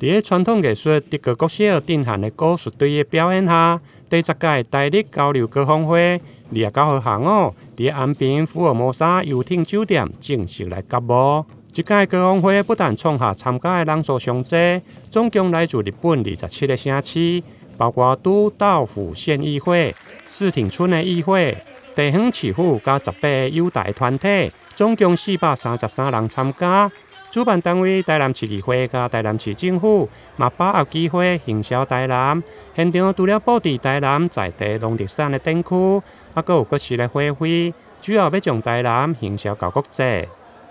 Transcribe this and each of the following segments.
佇傳統藝術德高國小震撼的鼓術隊的表演下，第10屆台日交流高峰會29號下午，佇安平福爾摩沙遊艇酒店正式來揭幕。這屆高峰會不但創下參加的人數上濟，總共來自日本27個省市，包括都道府縣議會、市町村的議會、地方市府佮18個友台團體，總共433人參加。主辦單位台南市議會佮台南市政府嘛把握機會行銷台南。現場除了布置台南在地農特產的展區，猶閣有各式的花卉，主要欲將台南行銷到國際。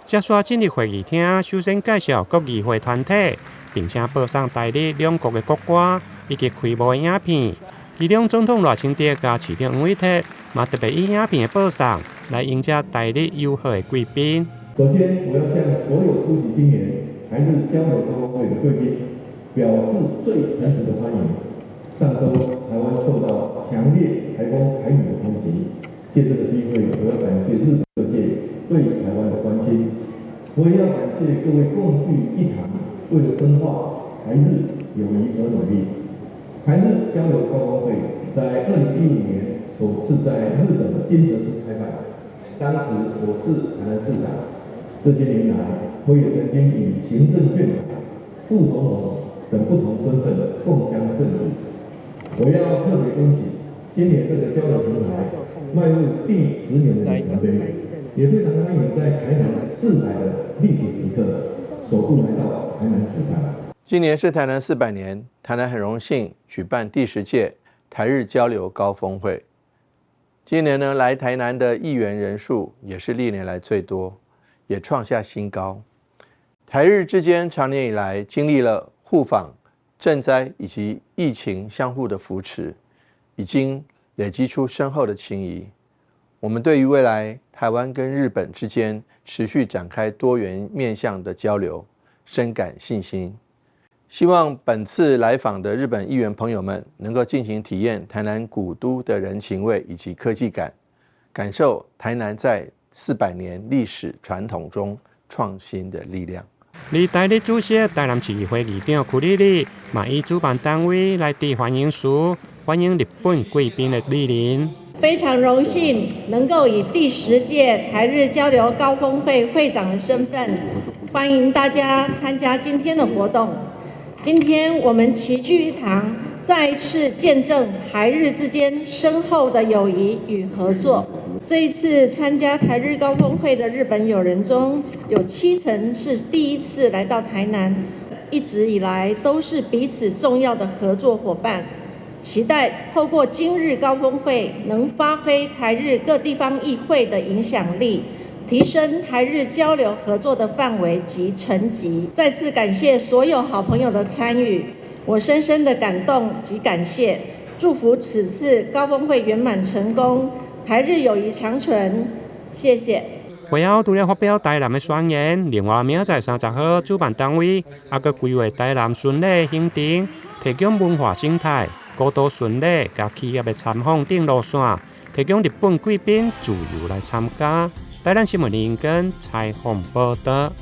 接續進入會議廳，首先介紹各議會團體，並且播送台日兩國的國歌以及開幕的影片。其中總統賴清德佮市長黃偉哲嘛特別以影片的播送來迎接台日友好的貴賓。首先，我要向所有出席今年台日交流高峰會的貴賓表示最誠摯的歡迎。上週，台灣受到強烈颱風凱米的衝擊，借這個機會，我要感謝日本各界對台灣的關心。我也要感謝各位共聚一堂，為了深化台日友誼而努力。台日交流高峰會在2015年首次在日本金澤市開辦，當時我是台南市長。這些年來，我也曾經以行政院長、副總統等不同身份共襄盛舉。我要特別恭喜今年這個交流平台邁入第10年的里程碑，也非常歡迎在台南400的歷史時刻首度來到台南舉辦。今年是台南400年，台南很榮幸舉辦第10屆台日交流高峰會。今年呢，來台南的議員人數也是歷年來最多，也創下新高。台日之間長年以來經歷了互訪、震災以及疫情相互的扶持，已經累積出深厚的情誼。我們對於未來台灣跟日本之間持續展開多元面向的交流，深感信心。希望本次來訪的日本議員朋友們能夠盡情體驗台南古都的人情味以及科技感，感受台南在400年歷史傳統中創新的力量。而台日主席台南市議會議長屈里里嘛以主辦單位來致歡迎辭，歡迎日本貴賓的蒞臨。非常榮幸能夠以第10屆台日交流高峰會會長的身份，歡迎大家參加今天的活動。今天我們齊聚一堂，再一次見證台日之間深厚的友誼與合作。這一次參加台日高峰會的日本友人中，有七成是第一次來到台南，一直以來都是彼此重要的合作夥伴。期待透過今日高峰會，能發揮台日各地方議會的影響力，提升台日交流合作的範圍及層級。再次感謝所有好朋友的參與，我深深的感動及感謝，祝福此次高峰會圓滿成功，台日友誼長存。謝謝。會後除了發表台南的宣言，另外明仔載30號主辦單位猶閣規劃台南巡禮行程，提供文化生態、古都巡禮佮企業的參訪等路線，提供日本貴賓自由來參加。台南新聞林根採訪報導。